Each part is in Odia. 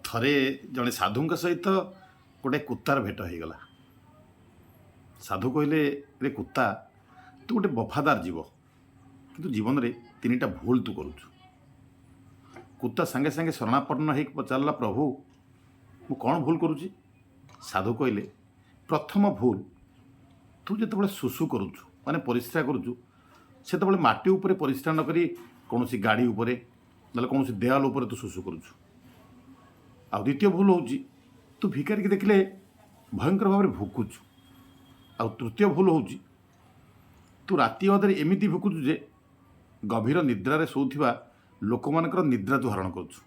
ଥରେ ଜଣେ ସାଧୁଙ୍କ ସହିତ ଗୋଟେ କୁତ୍ତାର ଭେଟ ହେଇଗଲା। ସାଧୁ କହିଲେ, ରେ କୁତ୍ତା, ତୁ ଗୋଟେ ବଫାଦାର ଜୀବ, କିନ୍ତୁ ଜୀବନରେ ତିନିଟା ଭୁଲ ତୁ କରୁଛୁ। କୁତ୍ତା ସାଙ୍ଗେ ସାଙ୍ଗେ ଶରଣାପନ୍ନ ହେଇକି ପଚାରିଲା, ପ୍ରଭୁ, ମୁଁ କ'ଣ ଭୁଲ କରୁଛି? ସାଧୁ କହିଲେ, ପ୍ରଥମ ଭୁଲ, ତୁ ଯେତେବେଳେ ଶୁଶୁ କରୁଛୁ, ମାନେ ପରିସ୍ରା କରୁଛୁ, ସେତେବେଳେ ମାଟି ଉପରେ ପରିସ୍ରା ନ କରି କୌଣସି ଗାଡ଼ି ଉପରେ ନହେଲେ କୌଣସି ଦେୱାଲ ଉପରେ ତୁ ଶୁଶୁ କରୁଛୁ। ଆଉ ଦ୍ୱିତୀୟ ଭୁଲ ହେଉଛି, ତୁ ଭିକାରୀକି ଦେଖିଲେ ଭୟଙ୍କର ଭାବରେ ଭୁକୁଛୁ। ଆଉ ତୃତୀୟ ଭୁଲ ହେଉଛି, ତୁ ରାତି ଅଧରେ ଏମିତି ଭୁକୁଛୁ ଯେ ଗଭୀର ନିଦ୍ରାରେ ଶୋଉଥିବା ଲୋକମାନଙ୍କର ନିଦ୍ରା ତୁ ହରଣ କରୁଛୁ।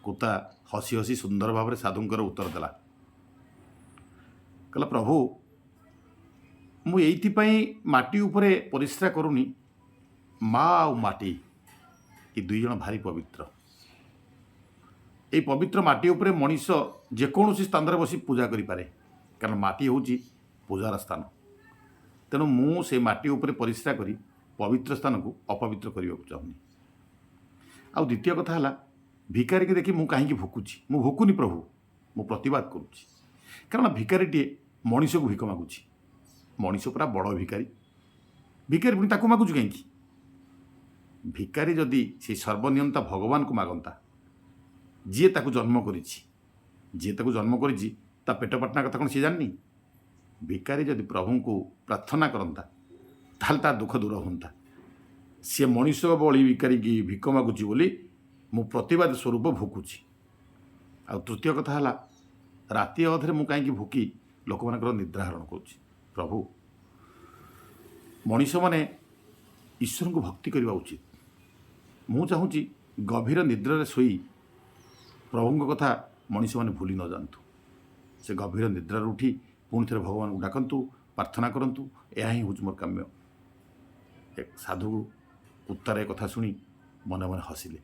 କୁତା ହସି ହସି ସୁନ୍ଦର ଭାବରେ ସାଧୁଙ୍କର ଉତ୍ତର ଦେଲା। କହିଲା, ପ୍ରଭୁ, ମୁଁ ଏଇଥିପାଇଁ ମାଟି ଉପରେ ପରିସ୍ରା କରୁନି, ମା ଆଉ ମାଟି ଏ ଦୁଇ ଜଣ ଭାରି ପବିତ୍ର। ଏଇ ପବିତ୍ର ମାଟି ଉପରେ ମଣିଷ ଯେକୌଣସି ସ୍ଥାନରେ ବସି ପୂଜା କରିପାରେ, କାରଣ ମାଟି ହେଉଛି ପୂଜାର ସ୍ଥାନ। ତେଣୁ ମୁଁ ସେ ମାଟି ଉପରେ ପରିସ୍ରା କରି ପବିତ୍ର ସ୍ଥାନକୁ ଅପବିତ୍ର କରିବାକୁ ଚାହୁଁନି। ଆଉ ଦ୍ୱିତୀୟ କଥା ହେଲା, ଭିକାରୀକି ଦେଖି ମୁଁ କାହିଁକି ଭୁକୁଛି? ମୁଁ ଭୁକୁନି ପ୍ରଭୁ, ମୁଁ ପ୍ରତିବାଦ କରୁଛି। କାରଣ ଭିକାରୀଟିଏ ମଣିଷକୁ ଭିକ ମାଗୁଛି। ମଣିଷ ପୁରା ବଡ଼ ଭିକାରୀ। ଭିକାରୀ ପୁଣି ତାକୁ ମାଗୁଛୁ କାହିଁକି? ଭିକାରୀ ଯଦି ସେଇ ସର୍ବନିୟନ୍ତା ଭଗବାନଙ୍କୁ ମାଗନ୍ତା, ଯିଏ ତାକୁ ଜନ୍ମ କରିଛି, ଯିଏ ତାକୁ ଜନ୍ମ କରିଛି, ତା ପେଟ ପାଟଣା କଥା କ'ଣ ସିଏ ଜାଣିନି? ଭିକାରୀ ଯଦି ପ୍ରଭୁଙ୍କୁ ପ୍ରାର୍ଥନା କରନ୍ତା, ତାହେଲେ ତା ଦୁଃଖ ଦୂର ହୁଅନ୍ତା। ସିଏ ମଣିଷ ଭଳି ଭିକାରୀକି ଭିକ ମାଗୁଛି ବୋଲି ମୁଁ ପ୍ରତିବାଦ ସ୍ୱରୂପ ଭୁକୁଛି। ଆଉ ତୃତୀୟ କଥା ହେଲା, ରାତି ଅଧରେ ମୁଁ କାହିଁକି ଭୁକି ଲୋକମାନଙ୍କର ନିଦ୍ରା ହରଣ କରୁଛି? ପ୍ରଭୁ, ମଣିଷମାନେ ଈଶ୍ୱରଙ୍କୁ ଭକ୍ତି କରିବା ଉଚିତ। ମୁଁ ଚାହୁଁଛି ଗଭୀର ନିଦ୍ରାରେ ଶୋଇ ପ୍ରଭୁଙ୍କ କଥା ମଣିଷମାନେ ଭୁଲି ନ ଯାଆନ୍ତୁ। ସେ ଗଭୀର ନିଦ୍ରାରୁ ଉଠି ପୁଣି ଥରେ ଭଗବାନଙ୍କୁ ଡାକନ୍ତୁ, ପ୍ରାର୍ଥନା କରନ୍ତୁ। ଏହା ହିଁ ହେଉଛି ମୋର କାମ୍ୟ। ଏକ ସାଧୁ କୁତ୍ତାର ଏ କଥା ଶୁଣି ମନେ ମନେ ହସିଲେ।